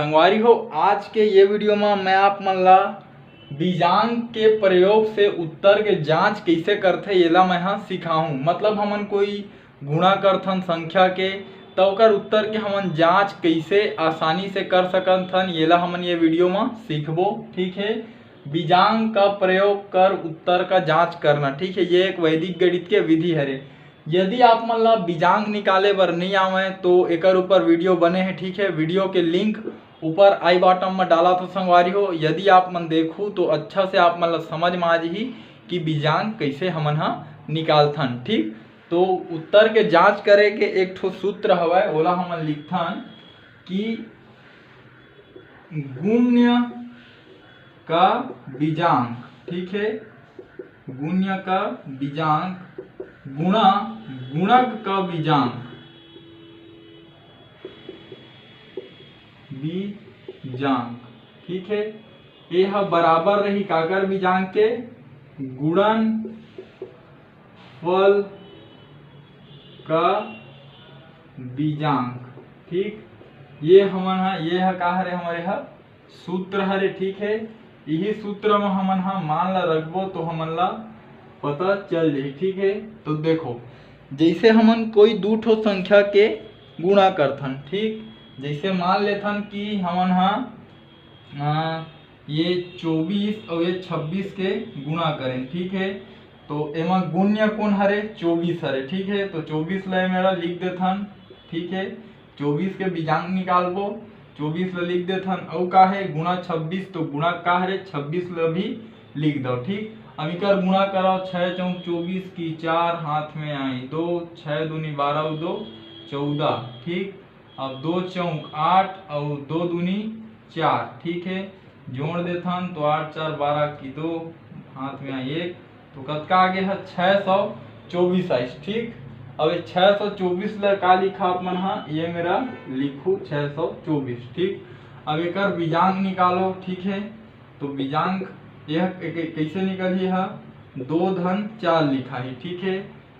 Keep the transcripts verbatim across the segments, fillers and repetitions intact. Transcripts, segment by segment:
संगवारी हो, आज के ये वीडियो में मैं आप मन ला बीजांक के प्रयोग से उत्तर के जांच कइसे करथे, येला मैं ह सिखाहूं। मतलब हमन कोई गुणा करथन संख्या के, त ओकर उत्तर के हमन जांच कइसे आसानी से कर सकत हन, येला हमन ये वीडियो में सीखबो। ठीक है, बीजांक का प्रयोग कर उत्तर का जांच करना। ठीक है, ये एक वैदिक गणित के विधि हरे। यदि आप मन ला बीजांक निकाले बर नहीं आवे तो एकर ऊपर वीडियो बने हैं। ठीक है, वीडियो के लिंक ऊपर आई बॉटम में डाला था संगवारी हो। यदि आप मन देखू तो अच्छा से आप मन ला समझ में आ जही कि बीजांक कैसे हमन हा निकालथन। ठीक, तो उत्तर के जांच करे के एक ठो सूत्र हवय, ओला हमन लिखथन कि गुण्य का बीजांक, ठीक है, गुण्य का बीजांक गुणा गुणक का बीजांक, बीजांक, ठीक है, ये ह बराबर रही काकर बीजांक के, गुणन फल का बीजांक। ठीक, ये हमन हा, ये ह का हरे, हमरे ह सूत्र हरे। ठीक है, यही सूत्र में हमन हा मान ला रखबो तो हमन ला पता चल जाही। ठीक है, तो देखो, जैसे हमन कोई दू ठो संख्या के गुणा करथन, ठीक, जैसे मान लेथन कि हमन हा अ, ये चौबीस और ये छब्बीस के गुणा करें, ठीक है, तो एमा गुण्य कौन हरे? चौबीस हरे। ठीक है, तो चौबीस ला मेरा लिख देथन। ठीक है, चौबीस के बीजांक निकालबो, चौबीस ला लिख देथन। अउ का है, गुणा छब्बीस, तो गुणा का हरे? छब्बीस ला भी लिख दो। ठीक, अब इकर गुणा कराओ, छः चौक चौबीस की चार हाथ में आई दो, छः दूनी बारह, दो चौदह। ठीक, अब दो चौक आठ और दो दूनी चार। ठीक है, जोड़ देथन तो आठ चार बारह की दो, हाथ में आई एक, तो कतका आगे है? छः सौ चौबीस आइस। ठीक, अब ये छः सौ चौबीस ला का लिखा आप मन हा? ये मेरा लिखू छः सौ चौबीस। ठीक, अब एकर बीजांक निकालो। ठीक है, तो बीजांक यह कै-, कै-, कैसे निकलही? हा दो धन चार लिखा है। ठीक है,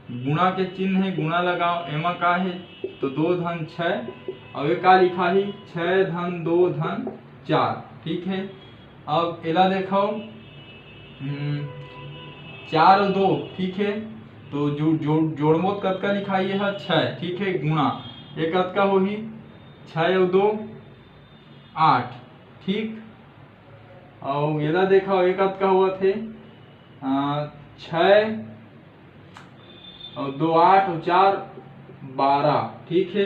गुणा के चिन्ह है, गुणा लगाओ, एमा का है? तो दो धन छः, और ये का लिखा ही? छः धन दो धन चार। ठीक है, अब एला देखो, हम्म, चार और दो, ठीक है, तो जो, जो जोड़बो तो कतका लिखाई है? छः। ठीक है, गुणा ये कतका होही? छः और दो आठ। ठीक, और एला देखो, ये कतका होवत है? अ, छः और दो आठ और चार बारह। ठीक है,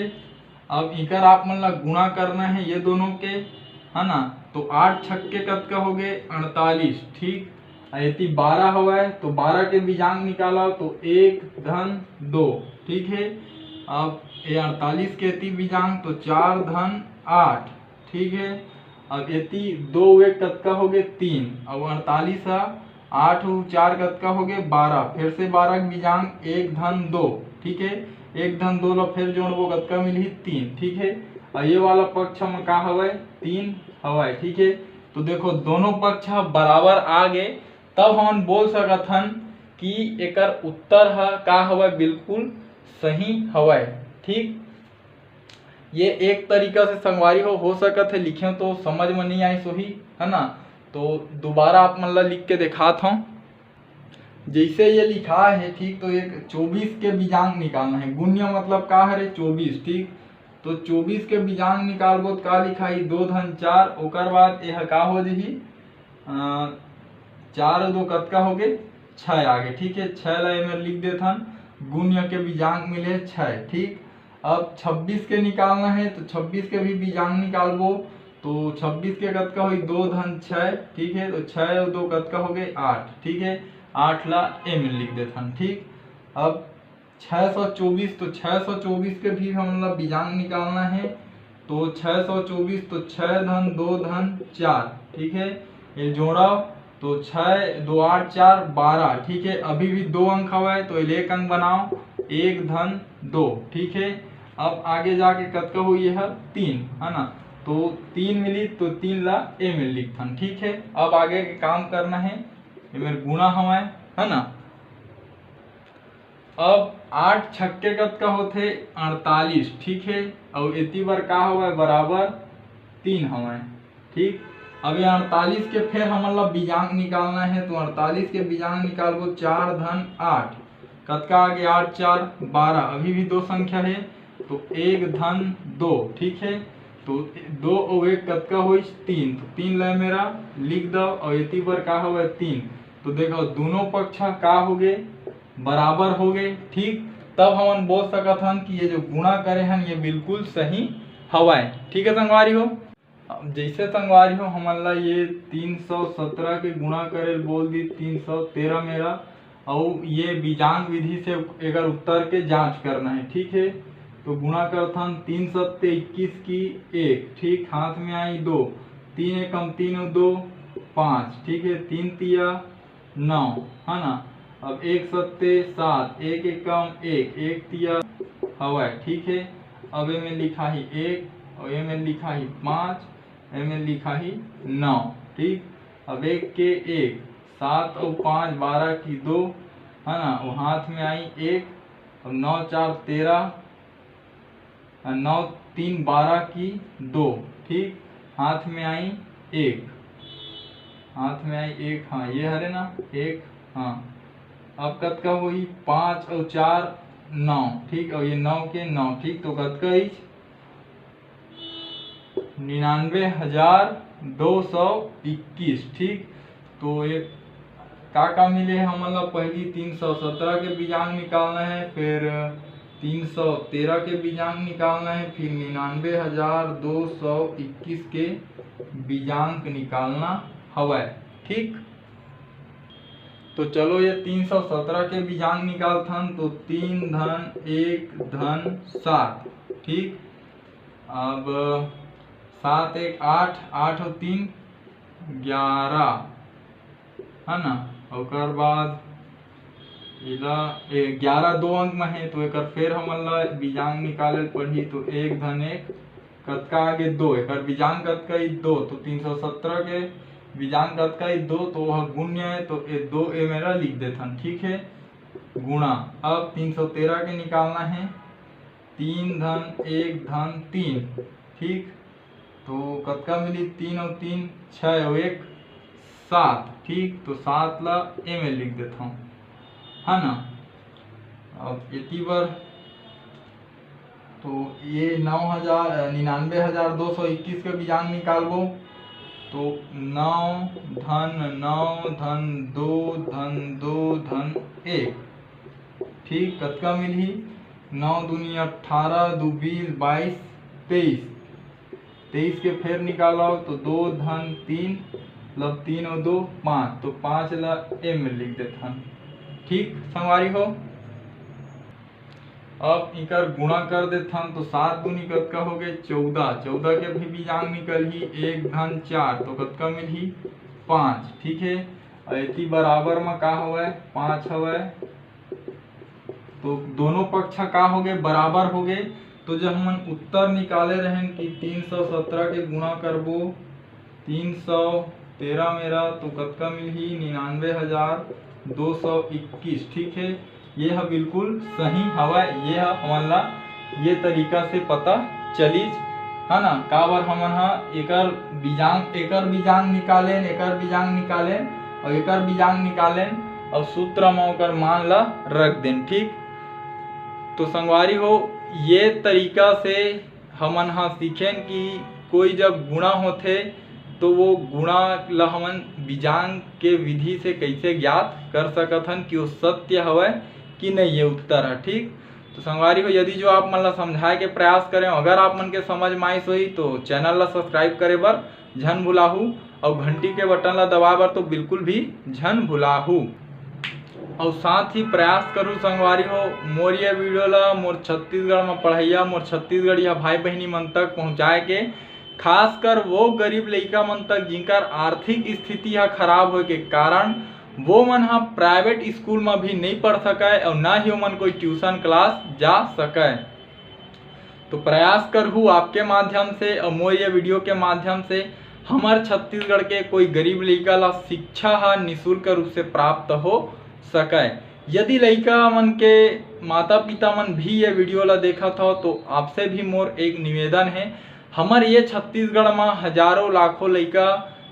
अब इकर आप मन ला गुणा करना है ये दोनों के, है ना? तो आठ छक्के कतका हो गए? अड़तालीस। ठीक, आ एती बारह हवय तो बारह के बीजांक निकाला तो एक धन दो। ठीक है, अब ये अड़तालीस के एती बीजांक तो चार धन आठ। ठीक है, अब एती दो एक कतका हो गए? तीन। अब अड़तालीस है, आठ और चार कतका हो गए? बारह। फिर से बारह के बीजांक एक धन दो। ठीक है, एक धन दो ला फिर जोड़बो, कतका मिलही? तीन। ठीक है, और ये वाला पक्ष में का हवय? तीन हवय। ठीक है, तो देखो दोनों पक्ष ह बराबर आ गए, तब हमन बोल सकत हन कि एकर उत्तर ह का हवय? बिल्कुल सही हवय। ठीक, ये एक तरीका से संगवारी हो, हो सकत है लिखे तो समझ में नहीं आइस होही, है ना? तो दोबारा आप मन ला लिख के दिखात हूँ। जैसे ये लिखा है, ठीक, तो एक चौबीस के बीजांक निकालना है। गुण्य मतलब का हरे? चौबीस। ठीक, तो चौबीस के बीजांक निकालबो तो का लिखाही? दो धन चार। ओकर बाद यह का हो जही? अ, चार दो कतका हो गए? छः आ गए। ठीक है, छः ला एमे लिख देथन, गुण्य के बीजांक मिले छः। ठीक, अब छब्बीस के निकालना है तो छब्बीस के भी बीजांक निकालबो, तो छब्बीस के कतका होई? दो धन छः। ठीक है, तो छः और दो कतका हो गए? आठ। ठीक है, आठ ला एमे लिख देथन। ठीक, अब छः सौ चौबीस, तो छः सौ चौबीस के भी हमन ला बीजांक निकालना है। तो छः सौ चौबीस तो छः धन दो धन चार। ठीक है, ये जोड़ा तो छः दो आठ चार बारह। ठीक है, अभी भी दो अंक हवय तो ये एक अंक बनाओ, एक धन दो। ठीक है, अब आगे जाके कतका होई? यह तीन है ना, तो तीन मिली तो तीन ला एमे लिखथन। ठीक है, अब आगे के काम करना है, एमे गुणा हवय, है ना। अब आठ छक्के कतका होथे? अड़तालीस। ठीक है, अउ एती बर का हवय? बराबर तीन हवय। ठीक, अब ये अड़तालीस के फेर हमन ला बीजांक निकालना हे, तो अड़तालीस के बीजांक निकालबो, चार धन आठ, कतका आगे? आठ चार बारह, अभी भी दो संख्या हे, तो एक धन दो। ठीक है, तो दो अउ एक कतका होइस? तीन। तो तीन ला मेरा लिख दव, अउ एती बर का हवय? तीन। तो देखो, दोनों पक्ष का होगे? बराबर होगे। ठीक, तब हमन बोल सकत हन कि ये जो गुणा करे हन, ये बिल्कुल सही हवय। ठीक है संगवारी हो, अब जैसे संगवारी हो, हमन ला ये तीन सौ सत्रह के गुणा करे ल बोल दी, तीन सौ तेरह मेरा, अउ ये बीजांक विधि से एकर उत्तर के जांच करना है। ठीक है, तो गुणा करथन, तीन सत्ते इक्कीस की एक, ठीक, हाथ में आई दो, तीन एकम तीन, दो पाँच, ठीक है, तीन तिया नौ, है ना। अब एक सत्ते सात, एक एकम एक, एक तिया हवय, ठीक है। अब एमे लिखा ही एक, और एमे लिखा ही पाँच, एमे लिखा ही नौ। ठीक, अब एक के एक, सात और पाँच, बारह की दो, है ना, वो हाथ में आई एक, और नौ चार तेरह, और नौ तीन बारह की दो। ठीक, हाथ में आई एक, हाथ में आई एक, हाँ, ये हरे ना एक, हाँ। अब कतका होही? पाँच और चार नौ, ठीक, और ये नौ के नौ, ठीक, तो कतका इच? निन्यानवे हजार दो सौ इक्कीस। ठीक, तो ये का का मिले हे हमन ला? पहली तीन सौ सत्रह के बीजांक निकालना है, फिर तीन सौ तेरह के बीजांक निकालना है, फिर निन्यानवे हजार दो सौ इक्कीस के बीजांक निकालना हवय। ठीक, तो चलो ये तीन सौ सत्रह के बीजांक निकालथन, तो तीन धन एक धन सात। ठीक, अब सात एक आठ, आठ और तीन ग्यारह, है ना। ओकर बाद एला ए, ग्यारह दो अंक में है, तो एकर फेर हमन ला बीजांक निकाले ल पड़ही। तो एक धन एक कतका आगे? दो। एकर बीजांक कतका ही? दो। तो तीन सौ सत्रह के बीजांक कतका ही? दो। तो वह गुण्य है, तो ए दो ए मेरा लिख देथन, ठीक है, गुणा। अब तीन सौ तेरह के निकालना है, तीन धन एक धन तीन, ठीक, तो कतका मिली? तीन और तीन छः और एक सात, ठीक, तो सात ला एमे लिख देथव, है ना। अब एती बर तो ये नौ हजार, निन्यानवे हजार दो सौ इक्कीस के बीजांक निकालबो, तो नौ धन नौ धन दो धन दो धन एक, ठीक, कतका मिलही? नौ दूनी अट्ठारह, दू बीस, बाईस, तेईस, तेईस के फेर निकालव तो दो धन तीन, मतलब तीन और दो पाँच, तो पाँच ला एमे लिख देथन। ठीक संगवारी हो, अब इकर गुणा कर देथन तो सात दूनी कतका हो गए? चौदह। चौदह के भी बीजांक निकलही, एक धन चार, तो कतका मिलही? पाँच। ठीक है, और एती बराबर में का हवय? पाँच हवय। तो दोनों पक्ष का हो गए? बराबर हो गए। तो जब हमन उत्तर निकाले रहेन कि तीन सौ सत्रह के गुणा करबो तीन सौ तेरह मेरा, तो कतका मिलही? निन्यानवे हजार दो सौ इक्कीस। ठीक है, ये ह बिल्कुल सही हवय। ये ह हमन ला ये तरीका से पता चलिस, है ना, काबर हमन ह एकर बीजांक, एकर बीजांक निकालेन, एकर बीजांक निकालेन और एकर बीजांक निकालेन और सूत्र म ओकर मान ला रख देन। ठीक, तो संगवारी हो, ये तरीका से हमन ह सीखेन कि कोई जब गुणा होथे तो वो गुणा ल हमन बीजांक के विधि से कइसे ज्ञात कर सकत हन कि वो सत्य हवय कि नहीं, ये उत्तर ह। ठीक, तो संगवारी हो, यदि जो आप मन ला समझाए के प्रयास करें, अगर आप मन के समझ में आइस होही तो चैनल ला सब्सक्राइब करे बर झन भुलाहू और घंटी के बटन ला दबाए बर तो बिल्कुल भी झन भुलाहू। और साथ ही प्रयास करू संगवारी हो, मोर ये वीडियो ला मोर छत्तीसगढ़ में पढ़ैया, मोर छत्तीसगढ़िया भाई बहिनी मन तक पहुँचाए के। खासकर वो गरीब लइका मन तक जिनकर आर्थिक स्थिति ह खराब होए के कारण वो मन ह प्राइवेट स्कूल म भी नहीं पढ़ सकय और ना ही ओमन कोई ट्यूशन क्लास जा सकय। तो प्रयास करहू आपके माध्यम से और मोर ये वीडियो के माध्यम से हमर छत्तीसगढ़ के कोई गरीब लइका ला शिक्षा ह निशुल्क रूप से प्राप्त हो सकय। यदि लइका मन के माता पिता मन भी ये वीडियो ला देखत हो तो आपसे भी मोर एक निवेदन है, हमर ये छत्तीसगढ़ म हजारों लाखों लइका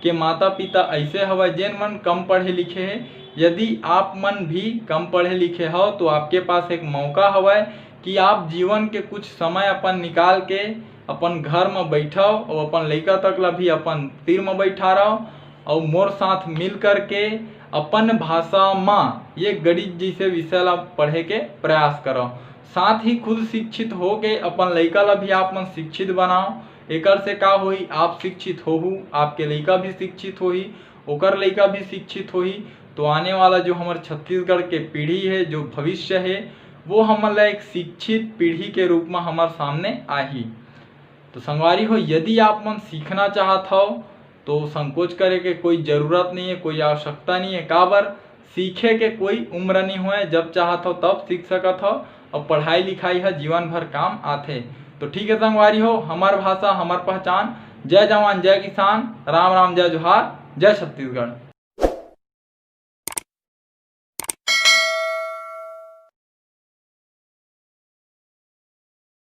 के माता पिता ऐसे हवय, जेन मन कम पढ़े लिखे हे। यदि आप मन भी कम पढ़े लिखे हव, तो आपके पास एक मौका हवय कि आप जीवन के कुछ समय अपन निकाल के अपन घर म बैठव और अपन लइका तक ला भी अपन तीर म बैठारव और मोर साथ मिल करके अपन भाषा म ये गणित जैसे विषय ला पढ़े के प्रयास करव। साथ ही खुद शिक्षित होके अपन लइका ला भी आप मन शिक्षित बनाओ। एकर से का होही, आप शिक्षित होहू, आपके लइका भी शिक्षित होही, ओकर लइका भी शिक्षित होही, तो आने वाला जो हमर छत्तीसगढ़ के पीढ़ी है, जो भविष्य है, वो हमन ला एक शिक्षित पीढ़ी के रूप में हमर सामने आही। तो संगवारी हो, यदि आप मन सीखना चाहत हव तो संकोच करे के कोई जरूरत नहीं है, कोई आवश्यकता नहीं है। काबर, सीखे के कोई उम्र नहीं होए, जब चाहत हो तब सीख सकत हो। और पढ़ाई लिखाई है जीवन भर काम आथे। तो ठीक है संगवारी हो, हमार भाषा हमार पहचान। जय जवान जय किसान, राम राम जय जोहार, जय छत्तीसगढ़।